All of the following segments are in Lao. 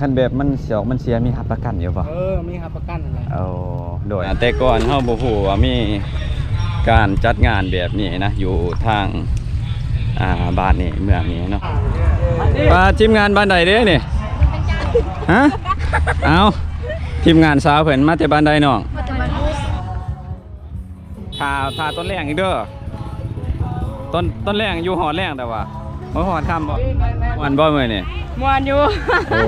ຄັນແບບມັນສອກມັນເສຍ ມີຮັບປະກັນຢູ່ບໍ່? ເອີ ມີຮັບປະກັນຫັ້ນແຫຼະ. ໂອ້ ໂດຍ ແຕ່ກ່ອນເຮົາບໍ່ຮູ້ວ່າມີການຈັດງານແບບນີ້ນະ ຢູ່ທາງ ອ່າ ບ້ານນີ້ ເມືອງນີ້ເນາະ. ປາ ທີມງານບ້ານໃດເດ້ນີ້? ຮະ? ເອົ້າ ທີມງານສາວເພິ່ນມາແຕ່ບ້ານໃດນ້ອງ? ມາແຕ່ບ້ານໂພນ. ຖ້າ ຖ້າຕອນແລງອີກເດີ ຕອນ ຕອນແລງຢູ່ຮອດແລງແຕ່ວ່າບໍ່ຮອດຄ່ຳບໍ່? ມ່ວນບໍ່ມື້ນີ້? ມ່ວນຢູ່. ໂອ້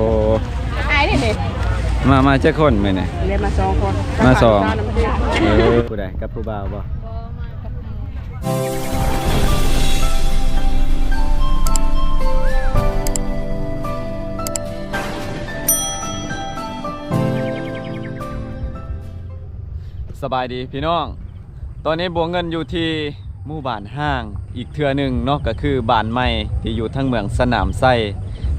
ອ້າຍນີ້ນີ້ ມາ ມາຈັກຄົນມື້ນີ້? ເດ້ ມາສອງຄົນ. ມາສອງ. ເອີ ຜູ້ໃດ ກັບຜູ້ບ່າວບໍ່? ບໍ່ ມາກັບໝູ່. ສະບາຍດີພີ່ນ້ອງ, ຕອນນີ້ບົວເງິນຢູ່ທີ່ໝູ່ບ້ານຮ້າງອີກເທື່ອໜຶ່ງເນາະ, ກໍຄືບ້ານໃໝ່ທີ່ຢູ່ທາງເມືອງສະໜາມໄຊ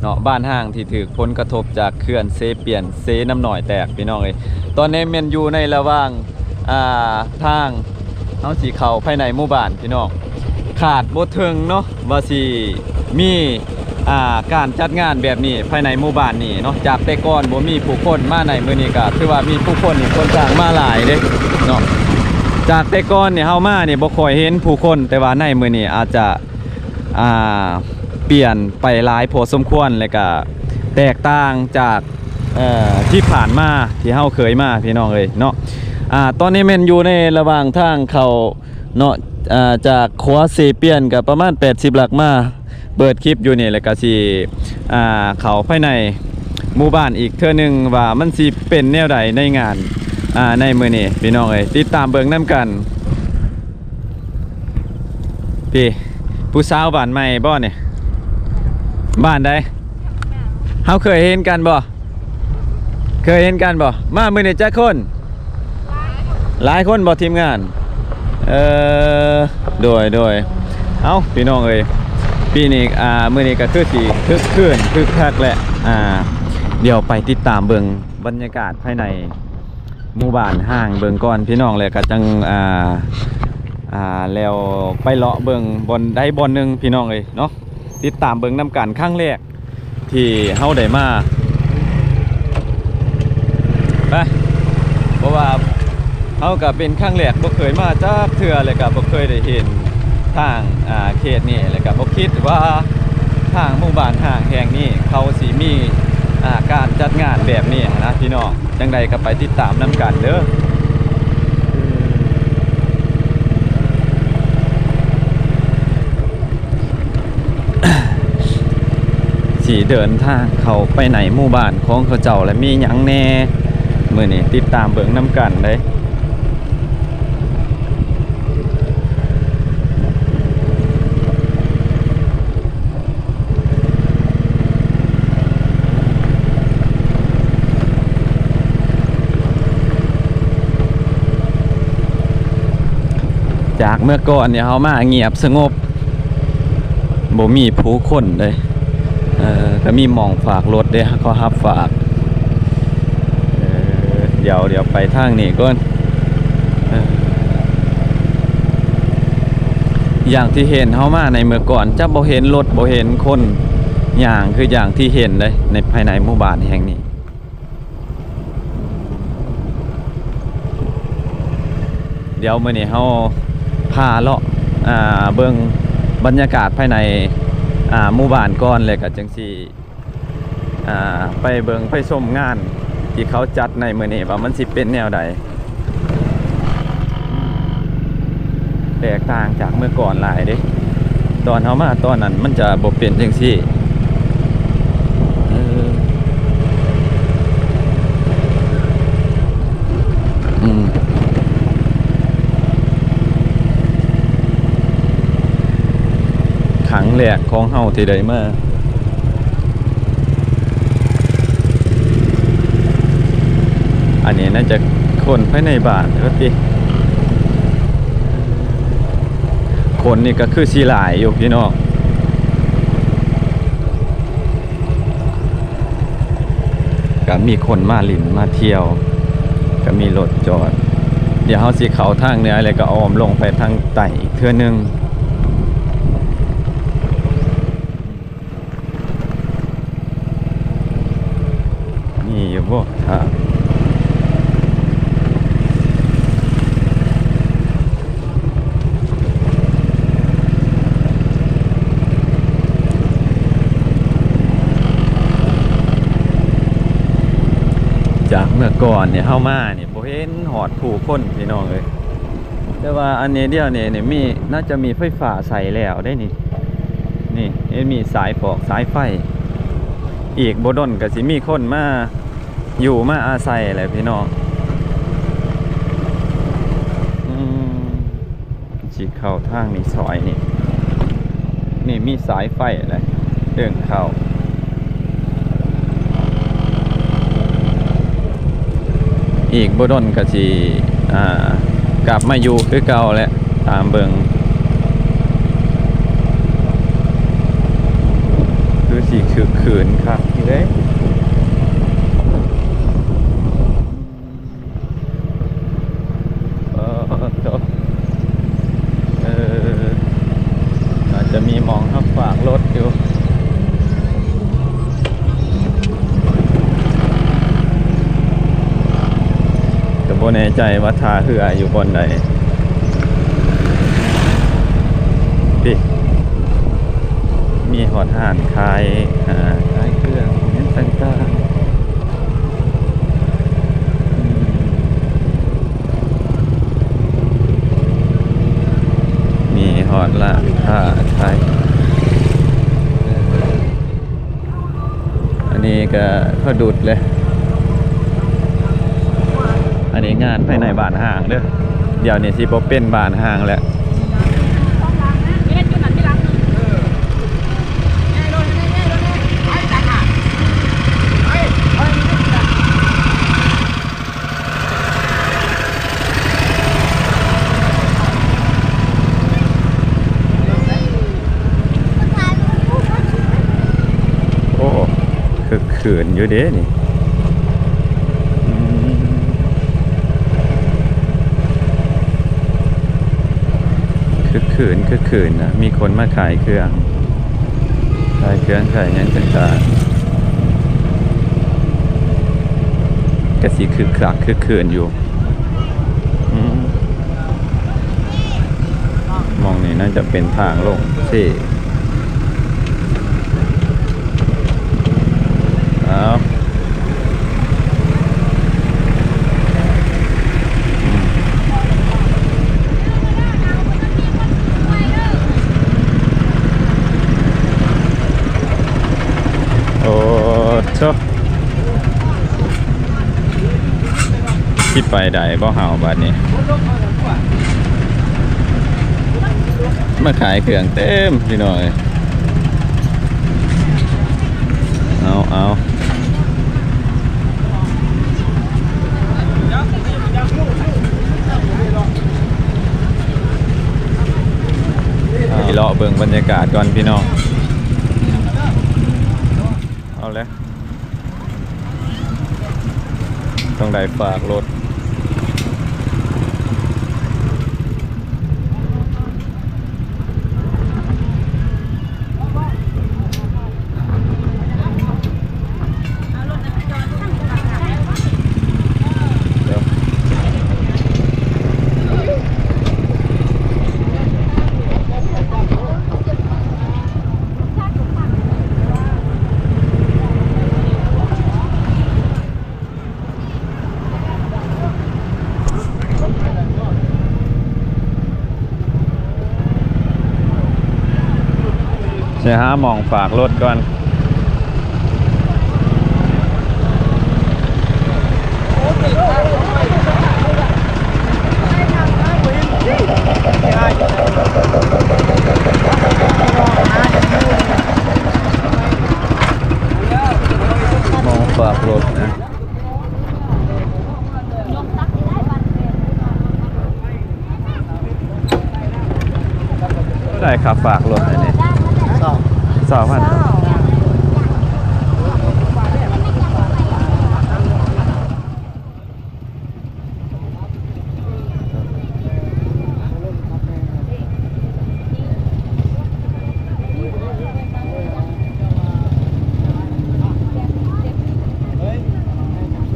ເນາະ, ບ້ານຮ້າງທີ່ຖືກຜົນກະທົບຈາກເຂື່ອນເຊປຽນເຊນ້ຳນ້ອຍແຕກ ພີ່ນ້ອງເອີຍ. ຕອນນີ້ແມ່ນຢູ່ໃນລະຫວ່າງ ອ່າ ທາງ ເຮົາຊິເຂົ້າພາຍໃນໝູ່ບ້ານພີ່ນ້ອງ, ຄາດບໍ່ເຖິງເນາະວ່າຊິມີ ອ່າ ການຈັດງານແບບນີ້ພາຍໃນໝູ່ບ້ານນີ້ເນາະ. ຈາກແຕ່ກ່ອນບໍ່ມີຜູ້ຄົນ, ມາໃນມື້ນີ້ກໍຖືວ່າມີຜູ້ຄົນຄົນຊ້າງມາຫຼາຍເດ້ເນາະ. ຈາກແຕ່ກ່ອນນີ້ເຮົາມານີ້ບໍ່ຄ່ອຍເຫັນຜູ້ຄົນ, ແຕ່ວ່າໃນມື້ນີ້ອາດຈະ ອ່າ ປ່ຽນໄປຫຼາຍພໍສົມຄວນ ແລະກະແຕກຕ່າງຈາກ ເອີ ທີ່ຜ່ານມາທີ່ເຮົາເຄີຍມາ ພີ່ນ້ອງເອີຍເນາະ. ອ່າ ຕອນນີ້ແມ່ນຢູ່ໃນລະຫວ່າງທາງເຂົ້າເນາະ, ອ່າ ຈາກຂົວເຊປຽນກໍປະມານແປດສິບຫຼັກມາ ເປີດຄລິບຢູ່ນີ້ ແລ້ວກໍຊິ ອ່າ ເຂົ້າພາຍໃນໝູ່ບ້ານອີກເທື່ອໜຶ່ງ ວ່າມັນຊິເປັນແນວໃດໃນງານ ອ່າ ໃນມື້ນີ້ ພີ່ນ້ອງເອີຍ. ຕິດຕາມເບິ່ງນຳກັນ. ພີ່ ຜູ້ສາວບ້ານໃໝ່ບໍ່ນີ້? ບ້ານໃດ? ເຮົາເຄີຍເຫັນກັນບໍ່? ເຄີຍເຫັນກັນບໍ່? ມາມື້ນີ້ຈັກຄົນ? ຫຼາຍຄົນບໍ່ທີມງານ? ເອີ ໂດຍ ໂດຍ. ເອົ້າ ພີ່ນ້ອງເອີຍ ປີນີ້ ອ່າ ມື້ນີ້ກໍຄືຊິຄຶກຄື້ນຄຶກຄັກແຫຼະ. ອ່າ ດຽວໄປຕິດຕາມເບິ່ງບັນຍາກາດພາຍໃນ ໝູ່ບ້ານຮ້າງເບິ່ງກ່ອນພີ່ນ້ອງ, ແລ້ວກໍຈັ່ງ ອ່າ ອ່າ ແລ້ວໄປເລາະເບິ່ງບ່ອນໃດບ່ອນໜຶ່ງພີ່ນ້ອງເອີຍເນາະ. ຕິດຕາມເບິ່ງນຳກັນ ຄັ້ງແລກທີ່ເຮົາໄດ້ມາ ໄປ ເພາະວ່າເຮົາກໍເປັນຄັ້ງແລກ ບໍ່ເຄີຍມາຈັກເທື່ອ ແລ້ວກໍບໍ່ເຄີຍໄດ້ເຫັນທາງ ອ່າ ເຂດນີ້ ແລ້ວກໍບໍ່ຄິດວ່າທາງໝູ່ບ້ານຮ້າງແຫ່ງນີ້ ເຂົາຊິມີ ອ່າ ການຈັດງານແບບນີ້ນະພີ່ນ້ອງ. ຈັ່ງໃດກໍໄປຕິດຕາມນຳກັນເດີ. ຊິເດີນທາງເຂົ້າໄປໃນໝູ່ບ້ານຂອງເຂົາເຈົ້າ ແລະ ມີຫຍັງແດ່ ມື້ນີ້ຕິດຕາມເບິ່ງນຳກັນເດ້. ຈາກເມື່ອກ່ອນນີ້ເຮົາມາງຽບສະຫງົບ ບໍ່ມີຜູ້ຄົນເດ້. ເອີ ກໍມີໝ່ອງຝາກລົດເດ້ ເຂົາຮັບຝາກ. ເອີ ດຽວ ດຽວໄປທາງນີ້ກ່ອນ. ເອີ ຢ່າງທີ່ເຫັນເຮົາມາໃນເມື່ອກ່ອນ ຈະບໍ່ເຫັນລົດ ບໍ່ເຫັນຄົນຍ່າງຄືຢ່າງທີ່ເຫັນເດ້ ໃນ ພາຍໃນໝູ່ບ້ານແຫ່ງນີ້. ດຽວມື້ນີ້ເຮົາພາເລາະ ອ່າ ເບິ່ງບັນຍາກາດພາຍໃນ ອ່າ ໝູ່ບ້ານກ່ອນ ແລ້ວກໍຈັ່ງຊິ ອ່າ ໄປເບິ່ງໄປຊົມງານທີ່ເຂົາຈັດໃນມື້ນີ້ວ່າມັນຊິເປັນແນວໃດ. ແຕກຕ່າງຈາກເມື່ອກ່ອນຫຼາຍເດ້. ຕອນເຮົາມາຕອນນັ້ນມັນຈະບໍ່ເປັນຈັ່ງຊີ້. ເອີ ອືມ ຄັ້ງແລກຂອງເຮົາທີ່ໄດ້ມາ. ອັນນີ້ໜ້າຈະຄົນພາຍໃນບ້ານວ່າຕິ. ຄົນນີ້ກໍຄືຊິຫຼາຍຢູ່ພີ່ນ້ອງ. ກໍມີຄົນມາຫຼິ້ນມາທ່ຽວ ກໍມີລົດຈອດ. ດຽວເຮົາຊິເຂົ້າທາງເໜືອ ແລ້ວກໍອ້ອມລົງໄປທາງໃຕ້ອີກເທື່ອໜຶ່ງ. ຖ້າ ຈາກເມື່ອກ່ອນນີ້ເຮົາມານີ້ບໍ່ເຫັນຮອດຜູ້ຄົນ ພີ່ນ້ອງເອີຍ. ແຕ່ວ່າອັນນີ້ດຽວນີ້ນີ້ມີ ໜ້າຈະມີໄຟຟ້າໃສ່ແລ້ວເດ້ນີ້. ນີ້ ເຫັນມີສາຍຟອກສາຍໄຟ ອີກບໍ່ດົນກໍຊິມີຄົນມາຢູ່ມາອາໄສແຫຼະພີ່ນ້ອງ. ອືມ ຊິເຂົ້າທາງນີ້ ຊອຍນີ້ ນີ້ມີສາຍໄຟແຫຼະ ດຶງເຂົ້າ. ອີກບໍ່ດົນກໍຊິ ອ່າ ກັບມາຢູ່ຄືເກົ່າແຫຼະ ຕາມເບິ່ງ ຄືຊິຄຶກຄື້ນຄັກຢູ່ເດ້. ເອີ ເອີ ອາດຈະມີໝ່ອງຮັບຝາກລົດຢູ່ ກໍບໍ່ແນ່ໃຈວ່າທ່າເຮືອຢູ່ບ່ອນໃດ. ນີ້ ມີຮອດຮ້ານຂາຍ ອາ ຂາຍເຄື່ອງຫຍັງຕ່າງໆ. ມີຮອດຮ້ານຄ້າຂາຍ ອັນນີ້ກໍຜະດຸດເລີຍ. ອັນນີ້ງານພາຍໃນບ້ານຮ້າງເດີ້ ດຽວນີ້ຊິບໍ່ເປັນບ້ານຮ້າງແລ້ວ. ໂອ້ ຄຶກຄື້ນຢູ່ເດ້ນີ້. ອືມ ຄຶກຄື້ນ ຄຶກຄື້ນນະ ມີຄົນມາຂາຍເຄື່ອງ ຂາຍເຄື່ອງຂາຍຫຍັງຕ່າງໆ ກະຊິຄຶກຄັກຄຶກຄື້ນຢູ່. ອືມ ໝ່ອງນີ້ໜ້າຈະເປັນທາງລົງເຊ. ເອົາ ອືມ ໂອ້ ໂທ້ ຊິໄປໃດບໍ່ເຮົາບາດນີ້ ມາຂາຍເຄື່ອງເຕັມພີ່ນ້ອງເອີຍ. ເອົາ ເອົາ ເອົາ ເລາະເບິ່ງບັນຍາກາດກ່ອນພີ່ນ້ອງ. ເອົາແຫຼະ ຕ້ອງໄດ້ຝາກລົດ. ຊິຫາໝ່ອງຝາກລົດກ່ອນ. ໝ່ອງຝາກລົດນະ. ເທົ່າໃດຄ່າຝາກລົດອັນນີ້? ຊາວ ຊາວພັນ. ເຮີ້ຍ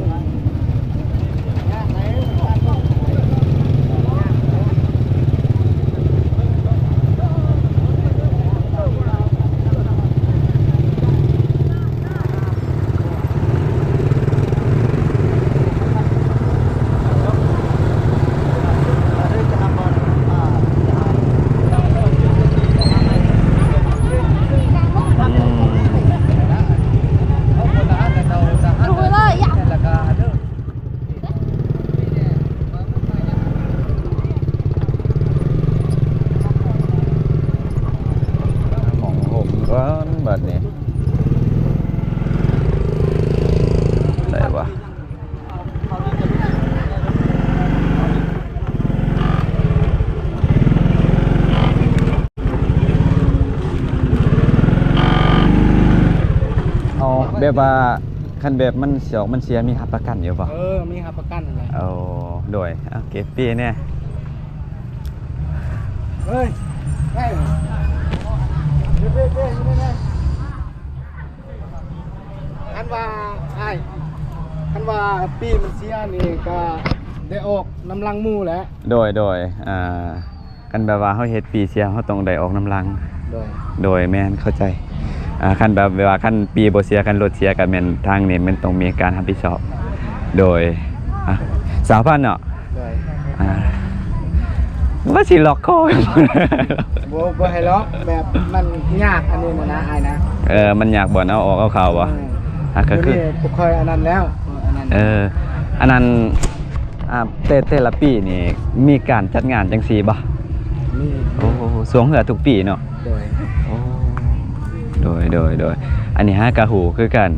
ວ່າຄັນແບບມັນຊອກມັນເສຍ ມີຮັບປະກັນຢູ່ບໍ່? ເອີ ມີຮັບປະກັນຫັ້ນແຫຼະ. ໂອ້ ໂດຍ ເອົາເກັບປີ້ແດ່. ເອີຍ ໄດ້ ເກັບ ເກັບ ເກັບ ເກັບ. ຄັນວ່າອ້າຍ ຄັນວ່າປີ້ມັນເສຍນີ້ກໍໄດ້ອອກນຳຫຼັງໝູ່ແຫຼະ. ໂດຍ ໂດຍ ອ່າ ຄັນແບບວ່າເຮົາເຮັດປີ້ເສຍ ເຮົາຕ້ອງໄດ້ອອກນຳຫຼັງ. ໂດຍ ໂດຍ ແມ່ນ ເຂົ້າໃຈ. ອ່າ ຄັນແບບ ແບບວ່າຄັນປີ້ບໍ່ເສຍ ຄັນລົດເສຍ ກໍແມ່ນທາງນີ້ແມ່ນຕ້ອງມີການຮັບຜິດຊອບ. ໂດຍ ອ່າ ຊາວພັນເນາະ. ໂດຍ ອ່າ ວ່າຊິລັອກຄໍ. ບໍ່ ບໍ່ໃຫ້ລັອກ ແບບມັນຍາກອັນນີ້ນະ ນະ ອ້າຍນະ. ເອີ ມັນຍາກບ່ອນເອົາອອກເອົາເຂົ້າບໍ່? ອືມ ອ່າ ກໍຄື ດຽວນີ້ບໍ່ຄ່ອຍອັນນັ້ນແລ້ວ ເອີ ອັນນັ້ນ. ເອີ ອັນນັ້ນ ອ່າ ແຕ່ ແຕ່ລະປີນີ້ມີການຈັດງານຈັ່ງຊີ້ບໍ່? ມີ. ໂອ້ ຊ່ວງເຮືອທຸກປີເນາະ. ໂດຍ ໂອ້ ໂດຍ ໂດຍ ໂດຍ ອັນນີ້ຫາກະຮູ້ຄືກັນ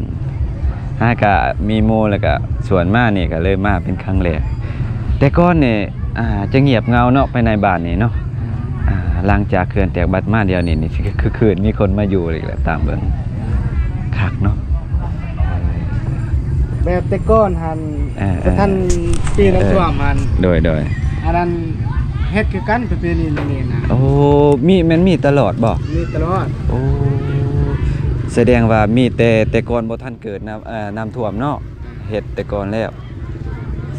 ຫາກະມີໝູ່ ແລ້ວກະຊວນມານີ້ ກະເລີຍມາເປັນຄັ້ງແລກ. ແຕ່ກ່ອນນີ້ ອ່າ ຈະງຽບເຫງົາເນາະ ພາຍໃນບ້ານນີ້ເນາະ. ອ່າ ຫຼັງຈາກເຂື່ອນແຕກບັດມາດຽວນີ້ ນີ້ຄື ຄືຄືນ ມີຄົນມາຢູ່ອີກແລ້ວ ຕາມເບິ່ງ ຄັກເນາະ. ແບບແຕ່ກ່ອນຫັ້ນ ເອີ ເອີ ບໍ່ທັນປີນ້ຳຖ້ວມຫັ້ນ ເອີ ໂດຍ ໂດຍ ອັນນັ້ນເຮັດຄືກັນ ປະເພນີນີ້ນະ. ໂອ້ ມີ ແມ່ນມີຕະຫຼອດບໍ່? ມີຕະຫຼອດ. ໂອ້ ສະແດງວ່າມີແຕ່ ແຕ່ກ່ອນບໍ່ທັນເກີດນ້ຳ ເອີ ນ້ຳຖ້ວມເນາະ ເຮັດແຕ່ກ່ອນແລ້ວ.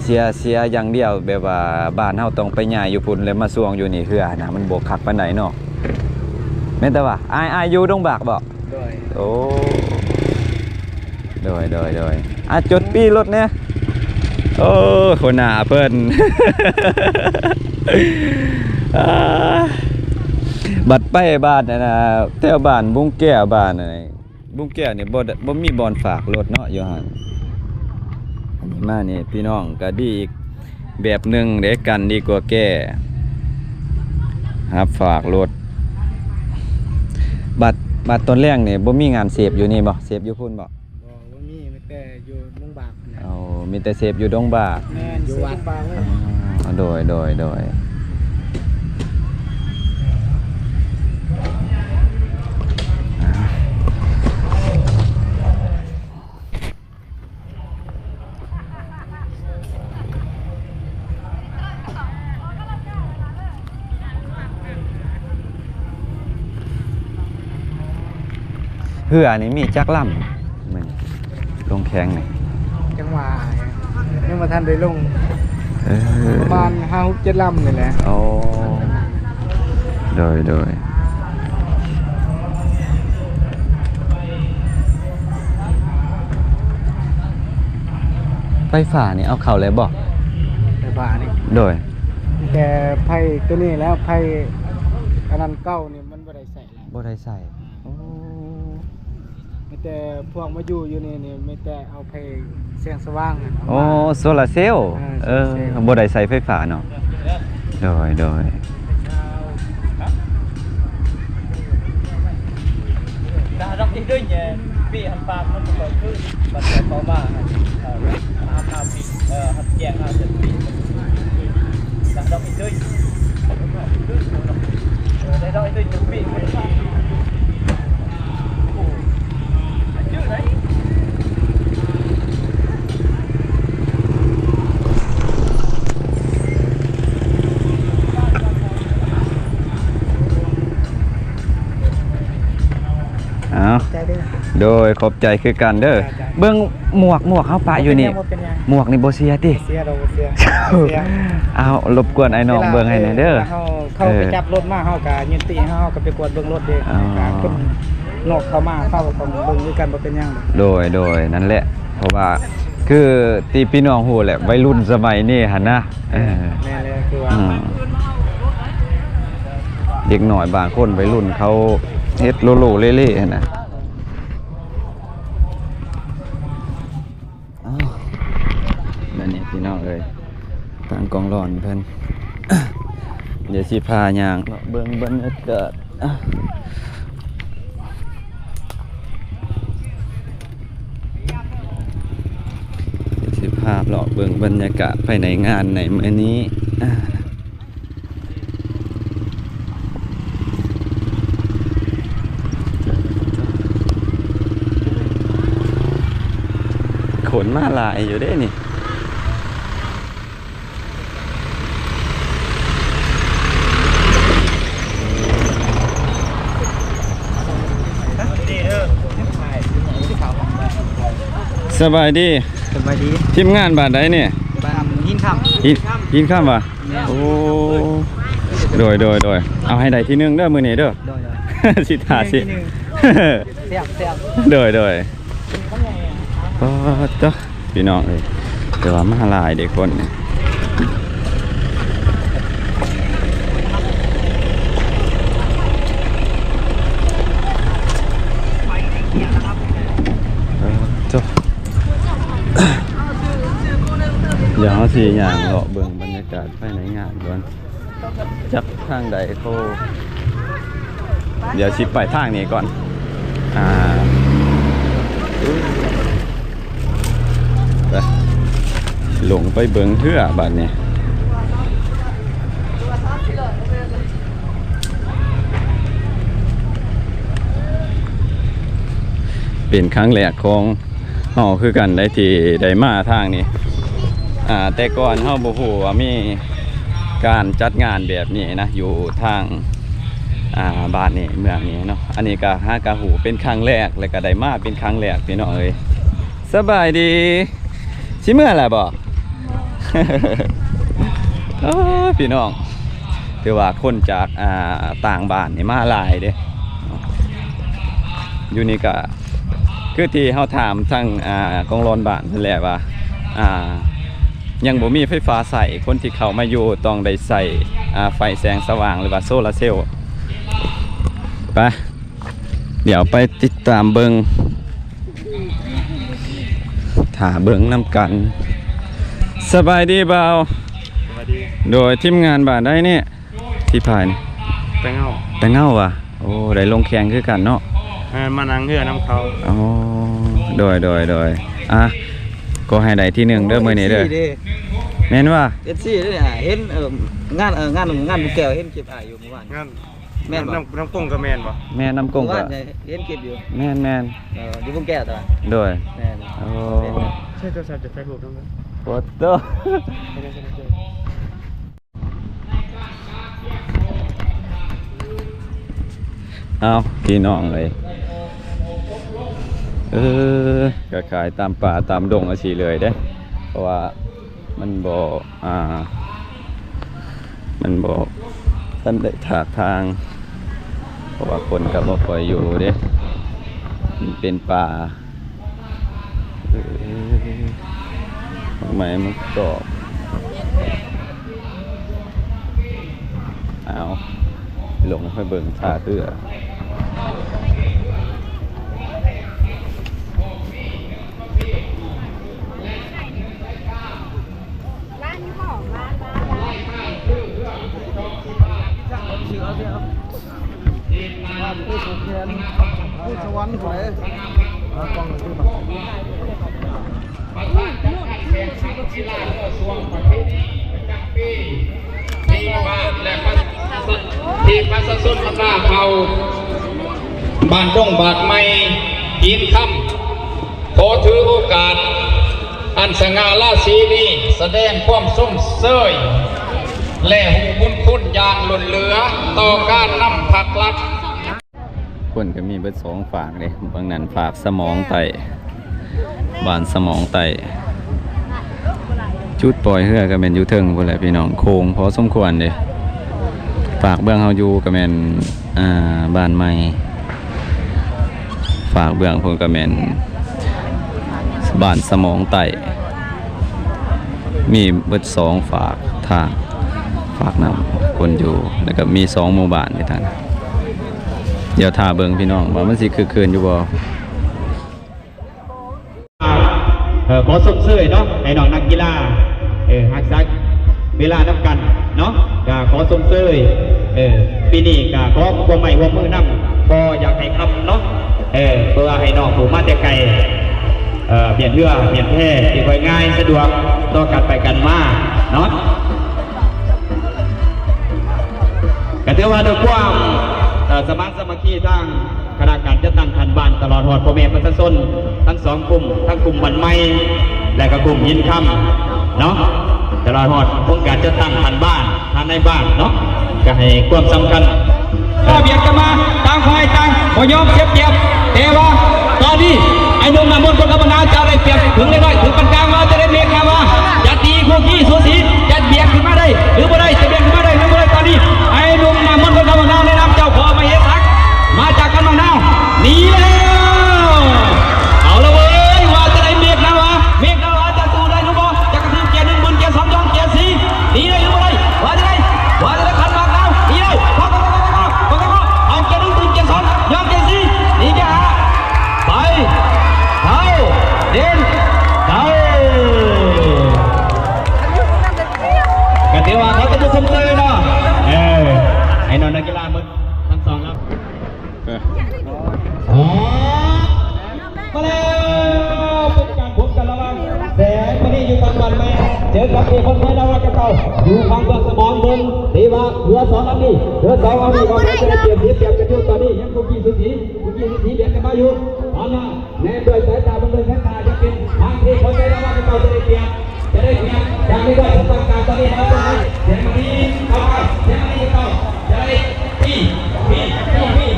ເສຍ ເສຍຢ່າງດຽວ ແບບວ່າບ້ານເຮົາຕ້ອງໄປຍ້າຍຢູ່ພຸ້ນ ແລ້ວມາຊ່ວງຢູ່ນີ້ ເຮືອນະ ມັນບໍ່ຄັກປານໃດເນາະ ແມ່ນແຕ່ວ່າ ອ້າຍ ອ້າຍຢູ່ດົງບາກບໍ່? ໂດຍ ໂອ້ ໂດຍ ໂດຍ ໂດຍ ອ່ະ ຈົດປີ້ລົດແດ່. ໂອ້ ຫົວໜ້າເພິ່ນ ອ່າ ບັດໄປບ້ານອັນນ່າ ແຖວບ້ານບຸງແກ້ວ ບ້ານອັນນີ້ ບຸງແກ້ວນີ້ບໍ່ ບໍ່ມີບ່ອນຝາກລົດເນາະ ຢູ່ຫັ້ນ. ອັນນີ້ມານີ້ ພີ່ນ້ອງກໍດີອີກແບບໜຶ່ງເດ້ ກັນດີກວ່າແກ້ ຮັບຝາກລົດ. ບັດ ບັດຕອນແລງນີ້ ບໍ່ມີງານເສບຢູ່ນີ້ບໍ່? ເສບຢູ່ພຸ້ນບໍ່? ບໍ່ ບໍ່ມີ ມີແຕ່ຢູ່ດົງບາກ. ເອົາ ມີແຕ່ເສບຢູ່ດົງບາກ. ແມ່ນ ຢູ່ວັດ. ອໍ ໂດຍ ໂດຍ ໂດຍ. ເຮືອນີ້ມີຈັກລຳ? ມື້ນີ້ລົງແຂ່ງນີ້ ຈັງຫວະຍັງບໍ່ທັນໄດ້ລົງ. ເອີ ປະມານຫ້າຫົກເຈັດລຳນີ້ແຫຼະ. ໂອ້ ໂດຍ ໂດຍ. ໄຟຟ້ານີ້ເອົາເຂົ້າແລ້ວບໍ່? ໄຟຟ້ານີ້ ໂດຍ ແຕ່ໄຟຕົວນີ້ແລ້ວ ໄຟອັນນັ້ນເກົ່ານີ້ມັນບໍ່ໄດ້ໃຊ້ແລ້ວ ບໍ່ໄດ້ໃຊ້. ໂອ້ ມີແຕ່ພວກມາຢູ່ ຢູ່ນີ້ນີ້ ມີແຕ່ເອົາໄຟແສງສະຫວ່າງຫັ້ນ. ໂອ້ ໂຊລາເຊວ. ເອີ ເອີ ໂຊລາເຊວ ບໍ່ໄດ້ໃຊ້ໄຟຟ້າເນາະ. ໂດຍ ໂດຍ. ເອົາ ຂອບໃຈເດີ ໂດຍ ຂອບໃຈຄືກັນເດີ. ເບິ່ງໝວກ ໝວກເຮົາປະຢູ່ນີ້ ບໍ່ເປັນຫຍັງ ບໍ່ເປັນຫຍັງ ໝວກນີ້ບໍ່ເສຍຕິ? ບໍ່ເສຍດອກ ບໍ່ເສຍ ບໍ່ເສຍ. ເອົາ ລົບກວນອ້າຍນ້ອງເບິ່ງໃຫ້ແດ່ເດີ. ເວລາເຮົາເຂົ້າໄປຈັບລົດມາ ເຮົາກໍຍື່ນປີ້ເຮົາ ເຮົາກໍໄປກວດເບິ່ງລົດເດ້. ອໍ ຄົນນອກເຂົ້າມາ ເຮົາກໍຕ້ອງເບິ່ງຄືກັນ ບໍ່ເປັນຫຍັງດອກ. ໂດຍ ໂດຍ ນັ້ນແຫຼະ ເພາະວ່າຄືທີ່ພີ່ນ້ອງຮູ້ແຫຼະ ໄວລຸ້ນສະໄໝນີ້ຫັ້ນນະ. ເອີ ແມ່ນແລ້ວ ຄືວ່າ ອືມ ເດັກນ້ອຍບາງຄົນ ໄວລຸ້ນເຂົາເຮັດໂລໂລເລເລຫັ້ນນະ. ອ້າວ ແບບນີ້ພີ່ນ້ອງເອີຍ ທາງກອງຫຼອນເພິ່ນ ດຽວຊິພາຍ່າງເລາະເບິ່ງບັນຍາກາດ ດຽວຊິພາເລາະເບິ່ງບັນຍາກາດພາຍໃນງານໃນມື້ນີ້. ອ່າ ໂອ້ ມາຫຼາຍຢູ່ເດ້ນີ້. ສະບາຍດີ. ສະບາຍດີ. ທີມງານບ້ານໃດນີ້? ບ້ານຫີນຄຳ. ຫີນ ຫີນຄຳຫວາ? ແມ່ນ. ໂອ້ ໂດຍ ໂດຍ ໂດຍ. ເອົາໃຫ້ໄດ້ທີໜຶ່ງເດີມື້ນີ້ເດີ. ໂດຍ ໂດຍ. ຊິຖ້າຊິ ທີໜຶ່ງ ແຊບ ແຊບ. ໂດຍ ໂດຍ. ປາດເດີ ພີ່ນ້ອງເອີຍ ແຕ່ວ່າມາຫຼາຍເດ້ຄົນນີ້. ເອີ ໂທ້ ດຽວເຮົາຊິຍ່າງເລາະເບິ່ງບັນຍາກາດພາຍໃນງານກ່ອນ. ຈັກທາງໃດໂທ ດຽວຊິໄປທາງນີ້ກ່ອນ. ອ່າ ໄປ ລົງໄປເບິ່ງເທື່ອບາດນີ້. ເປັນຄັ້ງແລກຂອງ ເຮົາຄືກັນໄດ໋ທີ່ໄດ້ມາທາງນີ້. ອ່າ ແຕ່ກ່ອນເຮົາບໍ່ຮູ້ວ່າມີການຈັດງານແບບນີ້ນະ ຢູ່ທາງ ອ່າ ບ້ານນີ້ເມືອງນີ້ເນາະ. ອັນນີ້ກໍຫາກໍຮູ້ເປັນຄັ້ງແລກ ແລ້ວກໍໄດ້ມາເປັນຄັ້ງແລກ ພີ່ນ້ອງເອີຍ. ສະບາຍດີ. ຊິເມືອແລ້ວບໍ່? ເອີ ພີ່ນ້ອງ ຖືວ່າຄົນຈາກ ອ່າ ຕ່າງບ້ານນີ້ມາຫຼາຍເດ້. ຢູ່ນີ້ກະຄືທີ່ເຮົາຖາມທາງ ອ່າ ກອງຫຼອນບ້ານຫັ້ນແຫຼະວ່າ ອ່າ ຍັງບໍ່ມີໄຟຟ້າໃຊ້ ຄົນທີ່ເຂົ້າມາຢູ່ຕ້ອງໄດ້ໃຊ້ ອ່າ ໄຟແສງສະຫວ່າງ ຫຼືວ່າໂຊລາເຊວ. ໄປ ດຽວໄປຕິດຕາມເບິ່ງ ຖ້າເບິ່ງນຳກັນ. ສະບາຍດີບ່າວ. ສະບາຍດີ. ໂດຍ ທີມງານບ້ານໃດນີ້? ທີ່ພາຍນີ້ ແຕງເງົາ. ແຕງເງົາຫວາ? ໂອ້ ໄດ້ລົງແຂ່ງຄືກັນເນາະ. ແມ່ນ ມານັ່ງເຮືອນຳເຂົາ. ອໍ ໂດຍ ໂດຍ ໂດຍ. ອ່ະ ຂໍໃຫ້ໄດ້ທີໜຶ່ງເດີມື້ນີ້ເດີ. ເອັຟຊີເດ້. ແມ່ນຫວາ? ເອັຟຊີເດ້. ເຫັນ ເອີ ງານ ເອີ ງານ ງານບຸນແກ້ວ ເຫັນຄລິບອ້າຍຢູ່ມື້ວານ. ງານ ແມ່ນບໍ່? ນ້ຳ ນ້ຳກົງກໍແມ່ນບໍ່? ແມ່ນ ນ້ຳກົງກໍ ເຫັນຄລິບຢູ່. ແມ່ນໆ. ເອີ ຢູ່ບຸນແກ້ວຕົວະ? ໂດຍ. ແມ່ນ. ໂອ້ ໃຊ້ໂທລະສັບຈະຖ່າຍຮູບນຳເດີ. ໂອ້ໂຕ ເອົາ ພີ່ນ້ອງເອີຍ ເອີ ກໍຂາຍຕາມປ່າຕາມດົງຈັ່ງຊີ້ເລີຍເດ້ ເພາະວ່າມັນບໍ່ ອ່າ ມັນບໍ່ທັນໄດ້ຖາກທາງ ເພາະວ່າຄົນກໍບໍ່ຄ່ອຍຢູ່ເດ້ ມັນເປັນປ່າ. ເອີ ໝາກໄມ້ ໝາກຕອກ. ເອົາ ລົງໄປເບິ່ງທ່າເຮືອ. ທີມປະຊາຊົນບັນດາເຜົ່າບ້ານດົງບາດໃໝ່ ຫີນຄຳ ຂໍຖືໂອກາດອັນສະຫງ່າລາສີນີ້ ສະແດງຄວາມຊົມເຊີຍ ແລະ ຮູ້ບຸນຄຸນຢ່າງລົ້ນເຫຼືອຕໍ່ການນຳພັກລັດ. ຄົນກໍມີເບິດສອງຟາກເດ້ ບາງນັ້ນຟາກສະໝອງໃຕ້ ບ້ານສະໝອງໃຕ້ ຈຸດປ່ອຍເຮືອກໍແມ່ນຢູ່ເທິງພຸ້ນແຫຼະພີ່ນ້ອງ ໂຄ້ງພໍສົມຄວນເດ້. ຟາກເບື້ອງເຮົາຢູ່ກໍແມ່ນ ອ່າ ບ້ານໃໝ່ ຟາກເບື້ອງພຸ້ນກໍແມ່ນບ້ານສະໝອງໃຕ້ ມີເບິດສອງຟາກທາງ ຟາກນ້ຳຄົນຢູ່ ແລ້ວກໍມີສອງໝູ່ບ້ານຢູ່ທາງ ດຽວຖ້າເບິ່ງພີ່ນ້ອງວ່າມັນຊິຄຶກຄື້ນຢູ່ບໍ່. ເອີ ຂໍຊົມເຊີຍເນາະ ໃຫ້ນ້ອງນັກກິລາ ເອີ ຮັກສາເວລານຳກັນເນາະ ກະຂໍຊົມເຊີຍ. ເອີ ປີນີ້ກະຂໍຄວາມໄມ້ຮ່ວມມືນຳ ບໍ່ຢາກໃຫ້ຄຳເນາະ ເອີ ເພື່ອໃຫ້ນ້ອງຜູ້ມາແຕ່ໄກ ເອີ ປ່ຽນເຮືອປ່ຽນແພ ຊິຄ່ອຍງ່າຍສະດວກຕໍ່ການໄປການມາເນາະ. ກໍຖືວ່າດ້ວຍຄວາມສ ສະໝັກສາມັກຄີທາງຄະນະການຈັດຕັ້ງຂັ້ນບ້ານ ຕະຫຼອດຮອດພໍ່ແມ່ປະຊາຊົນທັງສອງກຸ່ມ ທັງກຸ່ມບ້ານໃໝ່ ແລະກໍກຸ່ມຫີນຄຳເນາະ ຕະຫຼອດຮອດອົງການຈັດຕັ້ງຂັ້ນບ້ານ ທາງໃນບ້ານເນາະ ກໍໃຫ້ຄວາມສຳຄັນ. ບຽດກັນມາ ຕ່າງຝ່າຍຕ່າງບໍ່ຍອມເສຍປຽບ ແຕ່ວ່າຕອນນີ້ໄອ້ໜຸ່ມນ້ຳມົນຄົນທຳມະດາຈະໄດ້ປຽບເຖິງເລັກນ້ອຍ ເຖິງປານກາງວ່າຈະໄດ້ເມກນາວ່າຈະຕີຄູ່ຄີສູສີ ຈະບຽດຂຶ້ນມາໄດ້ຫຼືບໍ່ໄດ້ ຈະບຽດຂຶ້ນມາໄດ້ຫຼືບໍ່ໄດ້. ຕອນນີ້ໄອ້ໜຸ່ມນ້ຳມົນຄົນທຳມະດາ ໃນນາມເຈົ້າພໍ່ມະເຫສັກ ມາຈາກກຳນາວ ໜີແລ້ວ. ເອົາລະເວີຍ ວ່າຈະໄດ້ເມກນາວ່າ ເມກນາວ່າຈະສູ້ໄດ້ຫຼືບໍ່ ຈະກະຄືບເກຍໜຶ່ງ ບຸນເກຍສອງ ຢອງເກຍສີ່ ໜີໄດ້ຫຼືບໍ່ໄດ້ ວ່າຈະໄດ້ ວ່າຈະໄດ້ ຂັນໝາກນາວ ໜີໄດ້ ເອົາເກຍໜຶ່ງ ບຸນເກຍສອງ ຢອງເກຍສີ່ ໜີເກຍຫ້າ ໄປ ເຂົ້າ ເດັ່ນ ເຂົ້າ. ກໍຖືວ່າເຂົາຈະບໍ່ຊົມເຊີຍເນາະ ເອີ ໃຫ້ນ້ອງນັກກິລາໝົດທັງສອງລຳ. ເອີ ມາແລ້ວ ເປັນການພົບກັນລະຫວ່າງແສງມະນີຢູ່ຕາມບ້ານແມ່ ເຈີກັບເອພອນໄທລາວາດກັບເກົ່າ ຢູ່ຝັ່ງເບື້ອງສະບອງເບິ່ງ ທີ່ວ່າເຮືອສອງລຳນີ້ ເຮືອສອງລຳນີ້ວ່າແມ່ນຈະໄດ້ປຽບ ເສຍປຽບກັນຢູ່ ຕອນນີ້ຍັງຄຸກຄີສູສີ ຄຸກຄີສູສີ ບຽດກັນມາຢູ່ ຕອນໜ້າ ແນມດ້ວຍສາຍຕາ ເບິ່ງດ້ວຍສາຍຕາ ຢ່າເປັນບາງທີ ເຂົ້າໃຈແລ້ວວ່າເຂົາເຈົ້າຈະໄດ້ປຽບ ຈະໄດ້ປຽບ ຈາກນີ້ໄດ້ ເຂົາຕ້ອງການຕອນນີ້ ເຮົາຕ້ອງໃຫ້ ແສງມະນີ ເຂົ້າມາ ແສງມະນີເຂົ້າ ຈະໄດ້ ທີ່ ທີ່ ທີ່ ທີ່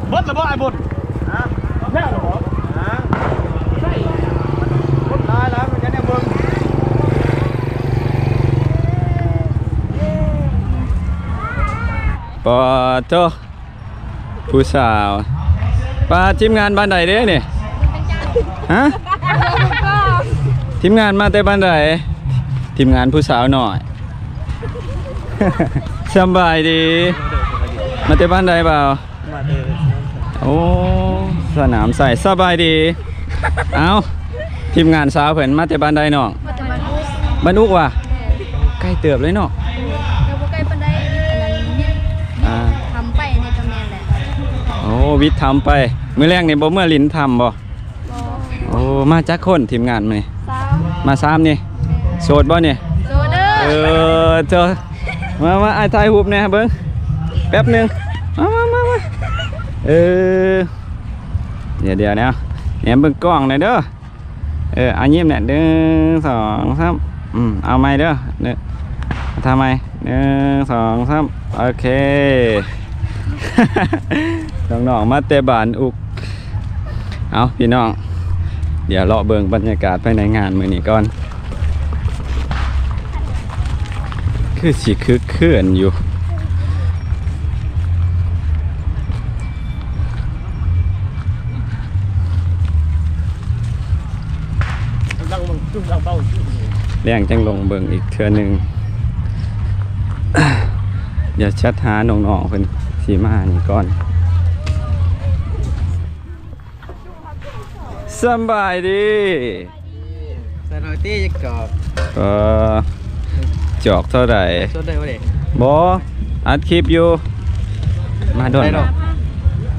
ເບິດແລ້ວບໍ່ອ້າຍບຸນ? ຮະ? ແລ້ວແລ້ວບໍ່? ຄົນຫຼາຍແລ້ວ ມັນຈະແນວເບິ່ງ. ປາໂທ ຜູ້ສາວ ປາ ທີມງານບ້ານໃດເດ້ນີ້? ຮະ? ທີມງານມາແຕ່ບ້ານໃດ? ທີມງານຜູ້ສາວນ້ອຍ. ສຳບາຍດີ ມາແຕ່ບ້ານໃດບ່າວ? ມາແຕ່ ໂອ້ ສະໜາມໄຊ. ສະບາຍດີ. ເອົ້າ ທີມງານສາວເພິ່ນມາແຕ່ບ້ານໃດນ້ອງ? ມາແຕ່ບ້ານອຸກ. ບ້ານອຸກຫວາ? ແມ່ນ. ໄກເຕີບເລີຍເນາະ. ແຕ່ບໍ່ໄກປານໃດ ອັນນັ້ນວິດ ອ່າ ທຳໄປນີ້ກໍແມ່ນແຫຼະ. ໂອ້ ວິດທຳໄປ. ມື້ແລງນີ້ບໍ່ເມືອຫຼິ້ນທຳບໍ່? ບໍ່. ໂອ້ ມາຈັກຄົນທີມງານມື້ນີ້? ສາມ. ມາສາມນີ້? ແມ່ນ. ໂສດບໍ່ນີ້? ໂສດເດີ. ເອີ ເຈົ້າ ມາ ມາ ອ້າຍຖ່າຍຮູບແດ່ເບິ່ງ ແປັບໜຶ່ງ ມາ ມາ ມາ ມາ ເອີ ດຽວ ດຽວ ດຽວ ແນມເບິ່ງກ້ອງແດ່ເດີ. ເອີ ອ່າ ຍິ້ມແດ່ ໜຶ່ງ ສອງ ສາມ ອືມ ເອົາໃໝ່ເດີ ເດີ ທ່າໃໝ່ ໜຶ່ງ ສອງ ສາມ ໂອເຄ. ນ້ອງໆ ມາແຕ່ບ້ານອຸກ. ເອົາ ພີ່ນ້ອງ ດຽວເລາະເບິ່ງບັນຍາກາດພາຍໃນງານມື້ນີ້ກ່ອນ ຄືຊິຄຶກຄື້ນຢູ່. ແລງຈັ່ງລົງເບິ່ງອີກເທື່ອໜຶ່ງ. ດຽວແຊັດຫານ້ອງໆ ເພິ່ນຊິມານີ້ກ່ອນ. ສຳບາຍດີ. ສະໜ້ອຍຕິຈັກຈອກ. ເອີ ຈອກເທົ່າໃດ? ສົດໄດ້ບໍ່ເດ? ບໍ່ ອັດຄລິບຢູ່. ມາດົນ ໄດ້ດອກ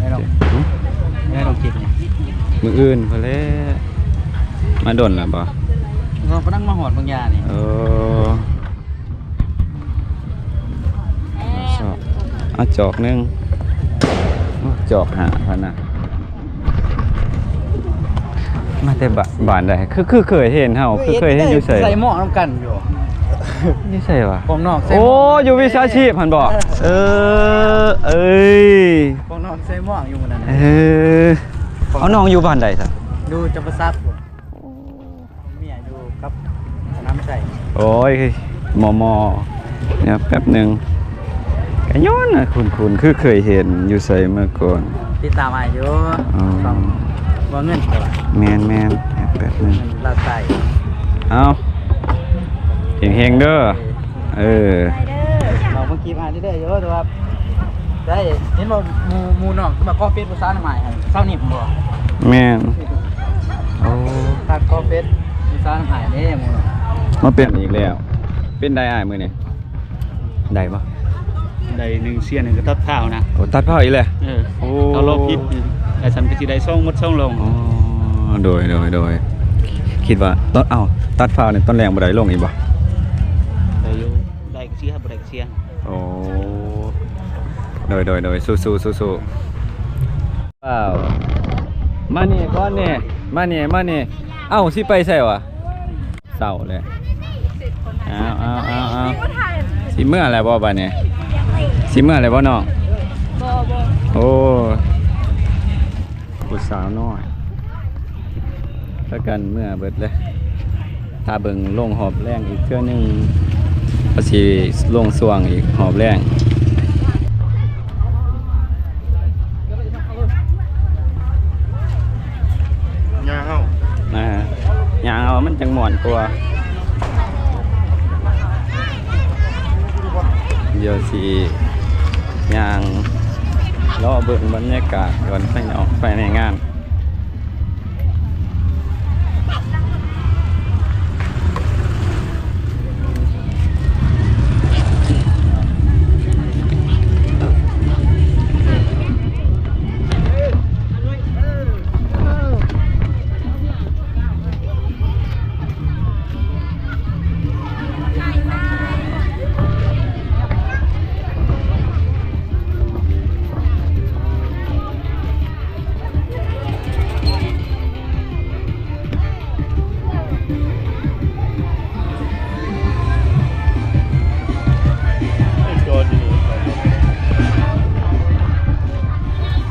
ໄດ້ດອກ ໄດ້ດອກຄລິບນີ້. ມື້ອື່ນພຸ້ນແຫຼະ. ມາດົນແລ້ວບໍ່? ເອີ ກຳລັງມາຮອດບາງຢານີ້. ເອີ ຈອກ ເອົາຈອກໜຶ່ງ. ໂອ້ ຈອກຫ້າພັນນະ. ມາແຕ່ບ້ານ ບ້ານໃດ? ຄື ຄືເຄີຍເຫັນເຮົາ ຄືເຄີຍເຫັນຢູ່ໃສ? ໃສ່ໝວກນຳກັນຢູ່. ຢູ່ໃສວະ? ພວກນ້ອງໃສ່ໝວກ. ໂອ້ ຢູ່ວິຊາຊີບຫັ້ນບໍ່? ເອີ ເອີ ເອີຍ ພວກນ້ອງໃສ່ໝວກຢູ່ມື້ນັ້ນ. ເອີ ເອົາ ນ້ອງຢູ່ບ້ານໃດຊະ? ຢູ່ຈຳປາສັກພຸ້ນ. ເມຍຢູ່ກັບສະໜາມໄຊ. ໂອ້ຍ ມໍ່ໆ ດຽວແປັບໜຶ່ງ. ກະຍ້ອນນະ ຄຸ້ນໆ ຄືເຄີຍເຫັນຢູ່ໃສເມື່ອກ່ອນ. ຕິດຕາມອ້າຍຢູ່. ອໍ ຊ່ອງບໍ່ເງິນ. ແມ່ນໆ ແປັບໜຶ່ງ ເງິນລາວໃສ່. ເອົາ ເຮັງໆ ເດີ. ເອີ ເອີ ນ້ອງມາຈີບອ້າຍເລື້ອຍໆ ຢູ່ ແຕ່ວ່າ ໄດ້ເຫັນບໍ່ ໝູ່ ໝູ່ນ້ອງມາຂໍເຟສຜູ້ສາວນຳອ້າຍ ຊາວນີ້ບໍ່? ແມ່ນ. ໂອ້ ຕັດຄໍເປັດ ມີສານຫາຍເດ້ໝູ່. ມາເປັນອີກແລ້ວ. ເປັນໄດອ້າຍມື້ນີ້? ໄດ້ບໍ່? ໄດ້ໜຶ່ງຊຽນ ກໍຕັດພ້າວນະ. ໂອ້ ຕັດພ້າວອີກແລ້ວ. ເອີ ໂອ້ ເອົາລອບຜິດ ແລ້ວຊັ້ນກໍຊິໄດ້ສອງໝົດສອງລອງ. ອໍ ໂດຍ ໂດຍ ໂດຍ. ຄິດວ່າຕອນ ເອົ້າ ຕັດພ້າວນີ້ຕອນແລງບໍ່ໄດ້ລົງອີກບໍ່? ໄດ້ຢູ່ ໄດ້ກໍເສຍ ບໍ່ໄດ້ກໍເສຍ. ໂອ້ ໂດຍ ໂດຍ ໂດຍ ສູ້ໆ ສູ້ໆ. ອ້າວ ມານີ້ກ່ອນນີ້ ມານີ້ ມານີ້. ເອົ້າ ຊິໄປໃສວະ? ເຊົ້າແລ້ວ. ເອົາ ເອົາ ເອົາ ເອົາ ຊິເມືອແລ້ວບໍ່ບາດນີ້? ຊິເມືອແລ້ວບໍ່ນ້ອງ? ບໍ່ ບໍ່. ໂອ້ ຜູ້ສາວນ້ອຍ ພາກັນເມືອເບິດເລີຍ. ຖ້າເບິ່ງລົງຮອບແລງອີກເທື່ອໜຶ່ງ ກໍຊິລົງຊ່ວງອີກຮອບແລງ. ຍ່າງເອົາ ອ່າ ຍ່າງເອົາ ມັນຈັ່ງມ່ວນກວ່າ. ດຽວຊິຍ່າງເລາະເບິ່ງບັນຍາກາດກ່ອນ ພາຍໃນ ອອກພາຍໃນງານ.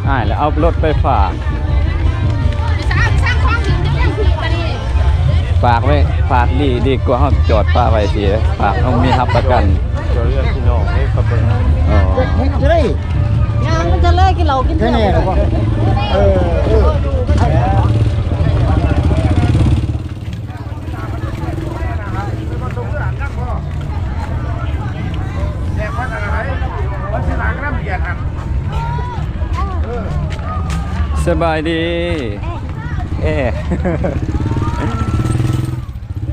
ອ້າຍ ແລ້ວເອົາລົດໄປຝາກ ຝາກໄວ້ ຝາກດີ ດີກວ່າເຮົາຈອດປະໄວ້ຊິ ຝາກເຮົາມີຮັບປະກັນ. ເຈົ້າເລື່ອງພີ່ນ້ອງເດ້ ເຂົາເບິ່ງ. ອໍ ເຮັດ ເຮັດຈະໄດ້ ຍ່າງມັນຈະເລີຍ ກິນເຫຼົ້າກິນເບຍ. ເອີ ເອີ ສະບາຍດີ ເອ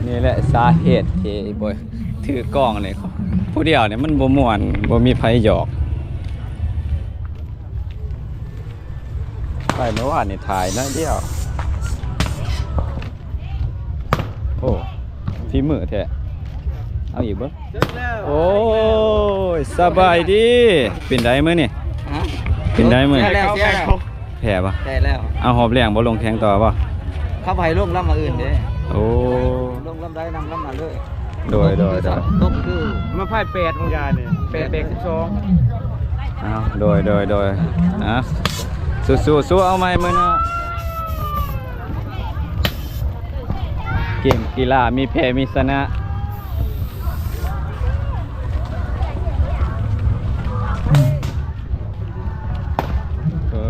ນີ້ແຫຼະສາເຫດທີ່ບໍ່ຖືກກ້ອງນີ້ ຜູ້ດຽວນີ້ມັນບໍ່ມ່ວນ ບໍ່ມີໃຜຢອກ. ໄປເມື່ອວານນີ້ຖ່າຍໜ້ອຍດຽວ. ໂອ້ ຝີມືແທ້. ເອົາອີກເບິ່ງ. ໂອ້ຍ ສະບາຍດີ. ເປັນໃດມື້ນີ້? ຮະ? ເປັນໃດມື້ນີ້? ແພ້ແລ້ວ ແພ້ແລ້ວ. ແພ້ບໍ່? ແພ້ແລ້ວ. ເອົາຮອບແລງບໍ່ລົງແຂ່ງຕໍ່ບໍ່? ເຂົາໃຫ້ລົງລຳມື້ອື່ນເດ້. ໂອ້ ລົງລຳໃດນຳລຳນັ້ນເລີຍ. ໂດຍ ໂດຍ ໂດຍ. ຕົກຄືມາພາຍແປດຂອງຍາຍນີ້ ແປດແບກສິບສອງ. ເອົາ ໂດຍ ໂດຍ ໂດຍ. ອ່ະ ສູ້ໆ ສູ້ ເອົາໃໝ່ມື້ໜ້າ. ເກມກິລາມີແພ້ມີຊະນະ. ເອີ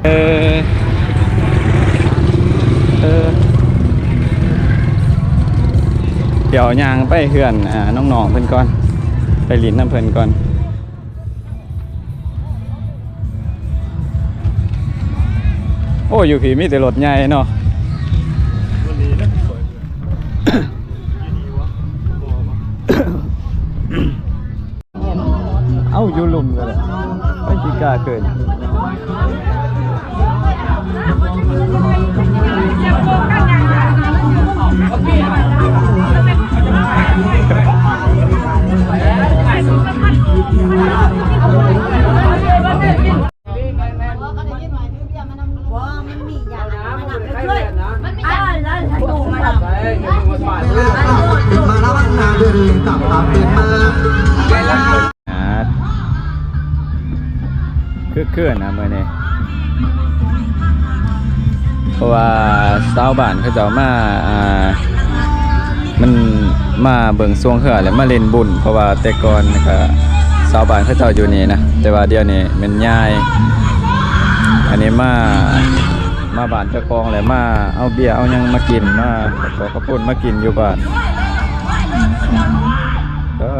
ເອີ ເອີ ດຽວຍ່າງໄປເຮືອນ ອ່າ ນ້ອງໆເພິ່ນກ່ອນ ໄປຫຼິ້ນນຳເພິ່ນກ່ອນ. ໂອ້ ຢູ່ພີ້ມີແຕ່ລົດໃຫຍ່ເນາະ. ເອົ້າ ຢູ່ລຸ່ມກໍໄດ້ ໄປຊິກ້າຂຶ້ນ. ອ່າ ຄຶກຄື້ນນະມື້ນີ້ ເພາະວ່າຊາວບ້ານເຂົາເຈົ້າມາ ອ່າ ມັນມາເບິ່ງຊ່ວງເຮືອ ແລະ ມາຫຼິ້ນບຸນ ເພາະວ່າແຕ່ກ່ອນກະຊາວບ້ານເຂົາເຈົ້າຢູ່ນີ້ນະ ແຕ່ວ່າດຽວນີ້ແມ່ນຍ້າຍ ອັນນີ້ມາ ມາບ້ານເຈົ້າຂອງ ແລະ ມາເອົາເບຍເອົາຫຍັງມາກິນ ມາເອົາເຂົ້າປຸ້ນມາກິນຢູ່ບ້ານ. ເອີ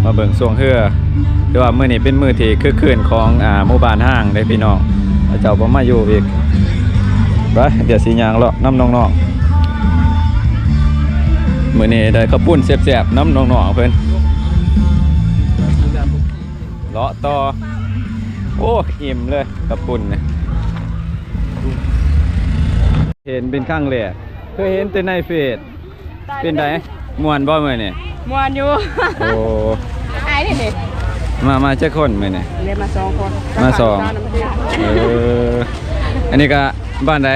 ໂຕ ມາເບິ່ງຊ່ວງເຮືອ ແຕ່ວ່າມື້ນີ້ເປັນມື້ທີ່ຄຶກຄື້ນຂອງ ອ່າ ໝູ່ບ້ານຮ້າງເດ້ພີ່ນ້ອງ ເຂົາເຈົ້າບໍ່ມາຢູ່ອີກ. ໄປ ດຽວຊິຍ່າງເລາະນຳນ້ອງໆ ມື້ນີ້ໄດ້ເຂົ້າປຸ້ນແຊບໆນຳນ້ອງໆເພິ່ນ ເລາະຕໍ່. ໂອ້ ອີ່ມເລີຍເຂົ້າປຸ້ນນີ້ ເຫັນເປັນຄັ້ງແລກ ເຄີຍເຫັນແຕ່ໃນເຟສ. ເປັນໃດ ມ່ວນບໍ່ມື້ນີ້? ມ່ວນຢູ່. ໂອ້ ອ້າຍນີ້ ມາ ມາຈັກຄົນມື້ນີ້? ເດ້ມາສອງຄົນ ມາສອງ. ເອີ ອັນນີ້ກະບ້ານໃດ?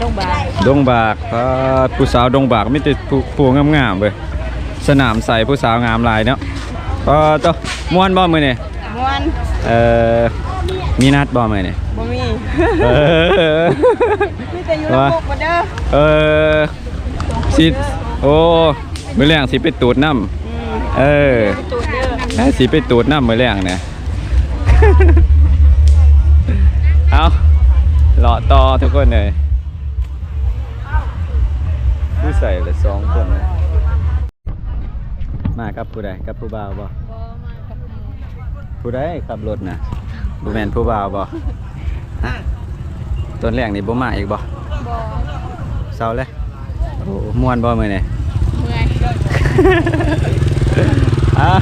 ດົງບາກ. ດົງບາກ. ປາດ ຜູ້ສາວດົງບາກມີແຕ່ຜູ້ ຜູ້ງາມໆເວີຍ ສະໜາມໃສ ຜູ້ສາວງາມຫຼາຍເນາະ. ປາດໂທ້ ມ່ວນບໍ່ມື້ນີ້? ມ່ວນ. ເອີ ມີນັດບໍ່ມື້ນີ້? ບໍ່ມີ. ເອີ ມີແຕ່ຢູ່ນຳໝູ່ເດີ. ເອີ ຊິ ໂອ້ ມື້ແລງຊິໄປຕູດນຳ. ອືມ ເອີ ໄປຕູດເດີ ເອີ ຊິໄປຕູດນຳມື້ແລງນະ. ເອົາ ເລາະຕໍ່ທຸກຄົນເອີຍ. ຢູ່ໃສລະສອງຄົນນະ? ມາກັບຜູ້ໃດ? ກັບຜູ້ບ່າວບໍ່? ບໍ່ ມາກັບໝູ່. ຜູ້ໃດຂັບລົດນະ? ບໍ່ແມ່ນຜູ້ບ່າວບໍ່? ຮະ? ຕອນແລງນີ້ບໍ່ມາອີກບໍ່? ບໍ່. ເຊົາແລ້ວ. ໂອ້ ມ່ວນບໍ່ມື້ນີ້? ເມື່ອຍ. ຮະ?